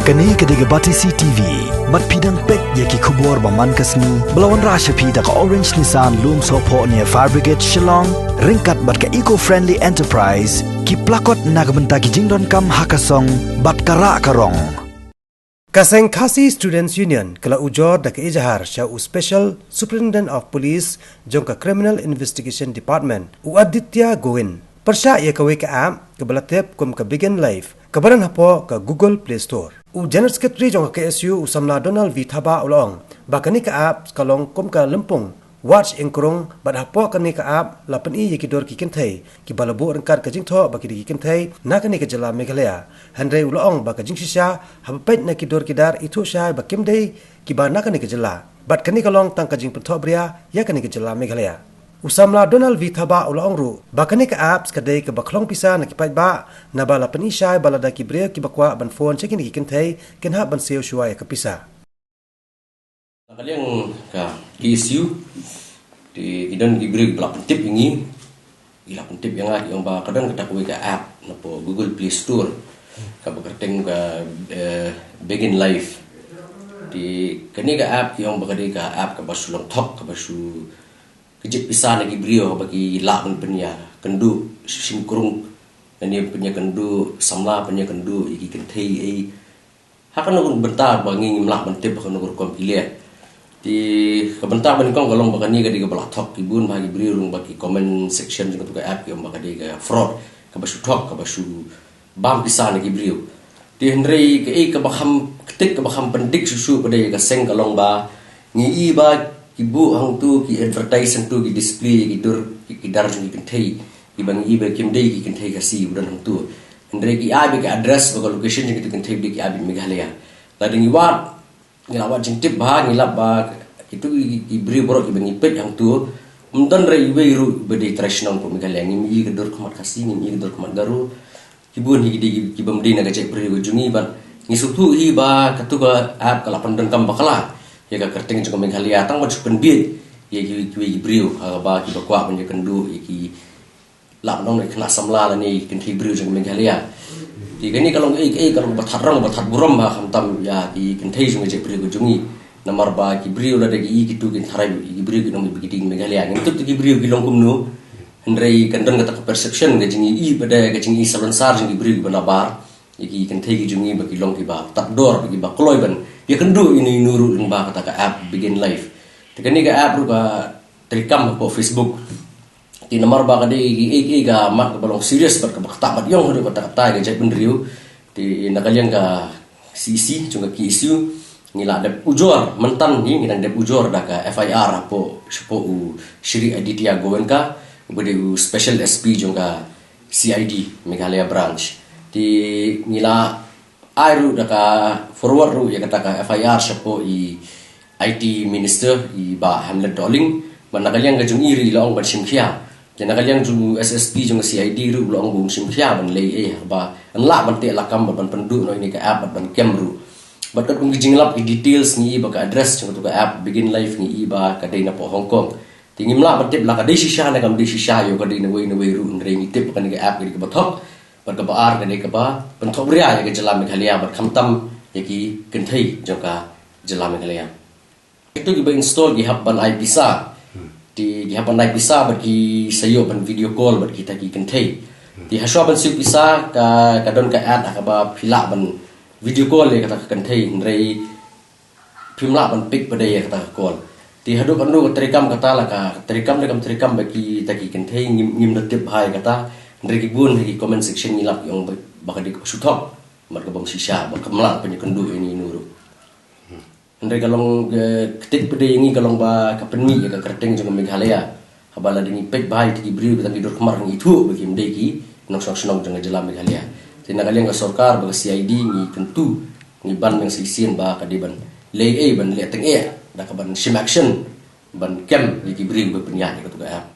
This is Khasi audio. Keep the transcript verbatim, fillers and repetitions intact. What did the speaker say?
Kane ka dei ka Batesi T V. Bad phi dang peit ïa ki khubor ba man ka sngi ba la wanrah sha phi da ka Orange Nissan Lumsohphoh near Fire Brigade Shillong, ryngkat bad ka Eco Friendly Enterprise, ki plakot na ka bynta ki jingdonkam ha ka song bad ka rah ka rong. Ka seng Khasi Students Union ka la ujor da ka ejahar sha u Special Superintendent of Police jong ka Criminal Investigation Department, u Aditya Goin, pyrshah ïa kawei ka app kaba la tip kum ka Begin Life, kaba don hapoh ka Google Play Store. U General Secretary jong ka K S U, u samla Donald V Thabah, u la ong ba kane ka app ka long kum ka lympung watch ïngkrung, bad hapoh kane ka app la pyni ïa ki dur ki kynthei kiba la buh ryngkat ka jingthoh ba ki dei ki kynthei na kane ka jylla Meghalaya. Hynrei u la ong ba ka jingshisha haba peit na ki dur ki dar, ithuh shai ba kim dei kiba na kane ka jylla. Bad kane ka long tang ka jingpynthohbria ïa kane ka jylla Meghalaya. U samla Donald V Thabah u la ong ruh ba kane ka app ka dei kaba khlong pisa na ki paidbah, naba la pyni shai ba lada ki briew kiba kwah ban phone sha kine ki kynthei kin hap ban siew shuwa ïa ka pisa. Na ka liang ka K S U, te ki don ki briew ba la pyntip ïa ngi, ki la pyntip ïa nga, ki ong ba ka don kata kawei ka app napoh Google Play Store, kaba kyrteng ka, eh, Begin Life. Te kane ka app ki ong ba ka dei ka app kaba shu long thok, kaba shu kjit pisa na ki briew, ba ki lah ban pynïakynduh shynkrung, lane pynïakynduh samla, pynïakynduh ïa ki kynthei ei. Ha kano ka bynta ba ngi ngim lah ban tip ha kano ka rukom ki leh. Te ka bynta ba nyngkong ka long ba kane ka dei kaba la thok, ki bun bha ki briew ruh ba ki comment section jong katu ka app ki ong ba ka dei ka fraud, kaba shu thok, kaba shu bam pisa na ki briew. Te hynrei kaei kaba kham ktik, kaba kham pyndik shuh shuh pat de ïa ka seng ka long ba ngi i ba ki buh hangtu, ki advertise hangtu, ki display ki dur, ki, ki dar jong ki kynthei, kiba ngi i ba kim dei ki kynthei Khasi ba don hangtu. Hynrei ki ai beit ka address bad ka location jong kitu ki kynthei ba dei ki ai beit Meghalaya. Lada ngi wad, ngi la wad jingtip bha, ngi lap ba kitu ki, ki briew baroh kiba ngi peit hangtu, ym don re iwei ruh ba dei trai shnong hapoh Meghalaya. Ngim i ka dur khmat Khasi, ngim i ka dur khmat Garo. Ki bun hi ki dei ki, ki bym dei na ka jaitbynriew ka jong ngi, bad ngi sngewthuh hi ba katu ka app ka la pyndonkam bakla ïa ka kyrteng jong ka Meghalaya tang ban shu pynbieit ïa ki, ki, ki briew ha kaba kiba kwah ban ïakynduh ïa ki, lah ban ong, ïa ki khynnah samla lane ki kynthei briew jong ka Meghalaya. Te kane ka long kaei kaei, ka long ba that rong, ba that burom bha khamtam ïa ki kynthei jong ka jaitbynriew ka jong ngi. Namar ba ki briew lada ki i kitu kin tharai ki briew kin ong ba ki dei Meghalaya. Ngim tip te ki briew ki long kumno. Hynrei kan don kata ka perception, ka jingi i pat de, ka jingi salonsar jong ki briew kiba nabar ïa ki kynthei ki jong ngi ba ki long kiba tad dor, ba kiba kloi ban ïakynduh ïano ïano ruh lyngba kata ka app Begin Life. Te kane ka app ruh ka treikam hapoh Facebook. Te namar ba ka dei kaei kaei ka mat kaba long serious bad kaba ktah bad ïong haduh katta katta ïa ka jaitbynriew. Te na ka liang ka C E C jong ka K S U, ngi la dep ujor, mynta hi ngi dang dep ujor da ka F I R hapoh, shapoh u Shri Aditya Goenka, uba dei u Special S P jong ka C I D Meghalaya Branch. Te ngi la ai ruh da ka forward ruh ïa kata ka F I R shapoh i I T Minister, i Bah Hamlet Dohling, bad na ka liang ka jong i ruh i la ong ban shim khia. Te na ka liang jong u S S P jong ka C I D ruh u la ong ba un shim khia ban leh ei, haba yn lah ban teh lakam bad ban pynduh noh ïa kane ka app bad ban kem ruh. Bad katkum ki jinglap ki details ngi i ba ka address jong katu ka app Begin Life ngi i ba ka dei napoh Hong Kong. Te ngim lah ban tip la ka dei shisha ne kam dei shisha, ïoh ka dei nawei nawei ruh, hynrei ngi tip ba kane ka app ka dei kaba thok. Bad kaba ar ka dei kaba pynthohbria ïa ka jylla Meghalaya bad khamtam ïa ki kynthei jong ka jylla Meghalaya. Kitu kiba install ki hap ban ai pisa. Hmm. Te ki hap ban ai pisa bad ki sa ïoh ban video call bad kita ki kynthei. Hmm. Te hashwa ban siew pisa ka, ka don ka ad ha kaba phi lah ban video call ïa kata ka kynthei, hynrei phim lah ban pick pat de ïa kata ka call. Te haduh katno ka treikam kata, la ka treikam ne kam treikam bad kita ki kynthei, ngim, ngim da tip bha ïa kata. Hynrei ki bun ha ki comment section ngi lap ki ong ba, ba ka dei kaba shu thok, bad ka bym shisha, bad kam lah ban ïakynduh ïano ïano ruh. Hynrei ka long, eh, ktik pat de ïa ngi ka long ba ka pynmih ïa ka kyrteng jong ka Meghalaya. Haba lada ngi peit bha ïa ki briew ba tang ki dur khmat ngi ithuh ba kim dei ki nongshong shnong jong ka jylla Meghalaya. Te na ka liang ka sorkar bad ka C I D ngi kyntu, ngi ban ïa ka shisien ba ka dei ban leh ei, ban leh teng eh, da ka ban shim action ban kem ïa ki briew ba pynïaid ïa katu ka app.